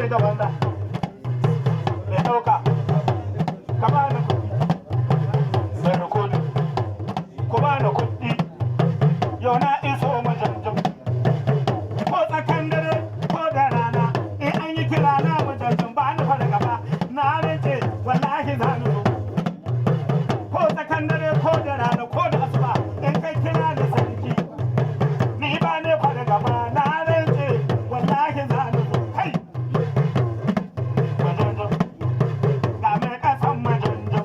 Kai ga banza. Mai ɗauka. Ka ba ni kuɗi. Mai rikodin. Ku ba ni kuɗi. Yau na iso majanjan. Ko tsakan dare ko da rana in an yi kira na majanjan ba ni fara gaba na rance wallahi za ni zo. Ko tsakan dare ko da rana ko da asuba in kai kira da sarki. Ni ba ne fara gaba na rance wallahi za ni zo. Kai! Majanjan. Ga mai kasan majanjan.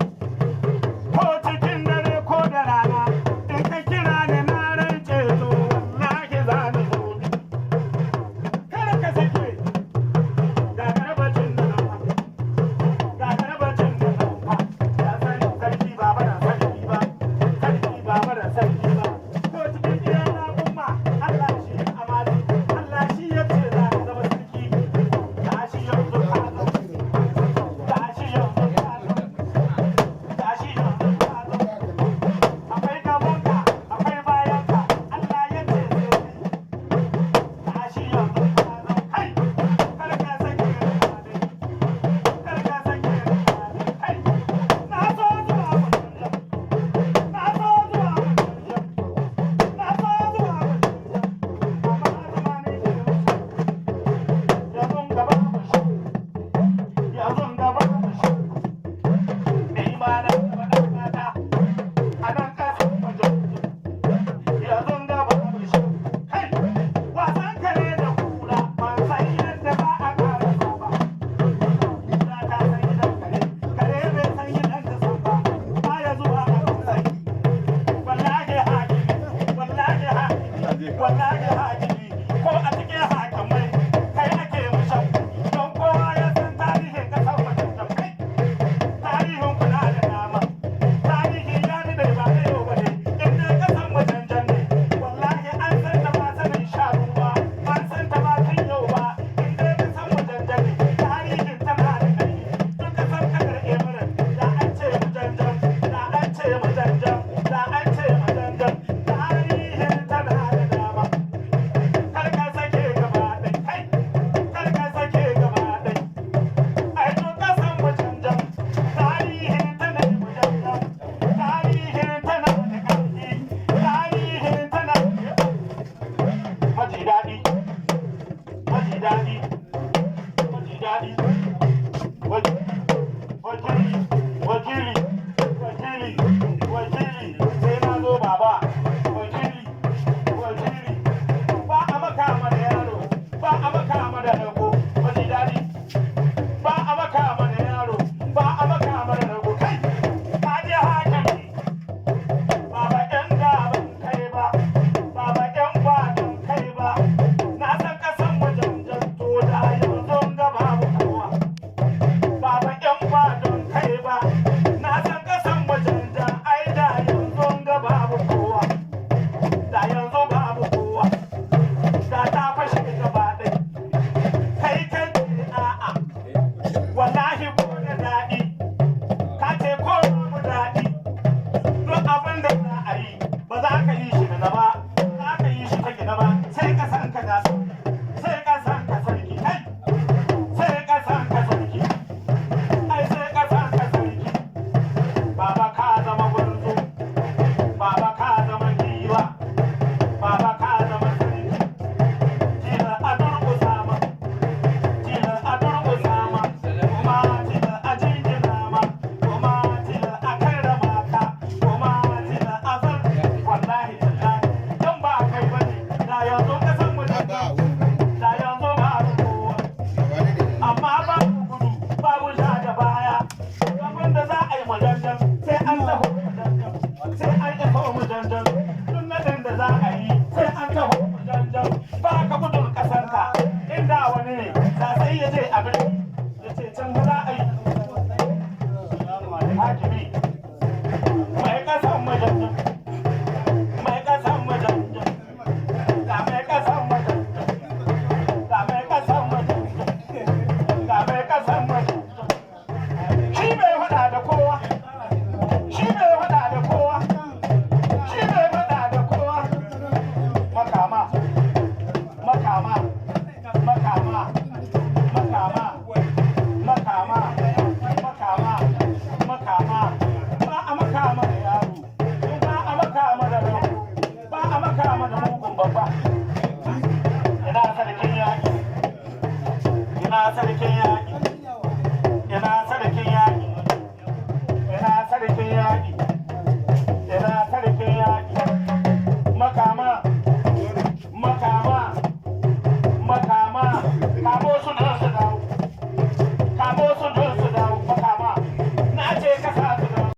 Ko cikin dare ko da rana in ka kira ni na rance to wallahi za ni zo. Kada ka sake ga garbacin da nan, ga garbacin da nan. Ya san sarki ba bara sarki ba, sarki ba bara sarki ba. Ko cikin gidan na umma Allah shi amali, Allah shi ya ce za ka zama sarki. Tashi yanzu ka zo, tashi yanzu ka zo, tashi yanzu ka zo. Akwai gabanka, akwai bayanka, Allah ya ce sai tashi yanzu ka zo. Kai, kar ka sake, kar ka sake. Kai, na so zuwa wajen, na so zuwa wajen, na so zuwa wajen, amma zama ne ke yanzu gaba mu shi, yanzu gaba mu shi. Ni ma na zama ɗan gata a nan ƙasar wajen, yanzu gaba mu shi. Kai, wasan kare da kura ban san yadda ba a karasa ba. Kura ta san gidan kare, kare bai san gidan ta san ba, baya zuwa a kan. Wallahi hakimi, wallahi hakimi, wallahi hakimi, ko a cikin hakimai kai ake mushan, don kowa ya san tarihin kasar wajen. Kai, tarihin kuna da dama, tarihi ya ni da ba na yau ba ne. In dai kasan wajen jan ne, wallahi an san ta ba sanin shanu ba, an san ta ba tun yau ba. In dai kasan wajen jan ne, tarihin tana da ƙarfi. Duk kasar kadar emirin da an ce mujanjan, da an ce mujanjan, da an ce mujanjan, tarihin tana da dama. Kar ka sake gaba ɗai, kai, kar ka sake gaba ɗai. Ai duk kasan mujanjan, tarihin tana mujanjan, tarihin tana da ƙarfi, tarihin tana. Maji daɗi, maji daɗi, maji daɗi. Wakili, wakili, wakili, wakili, sai na zo baba. Wakili, wakili, ba a maka da yaro, ba a maka da rago. Maji daɗi, ba a maka da yaro, ba a maka da rago. Kai, ka je hakimi. Baba ƴan gaban kai ba, baba ƴan ba don kai ba. Na san kasan wajen to da Babba. Ina sarkin yaki. Ina sarkin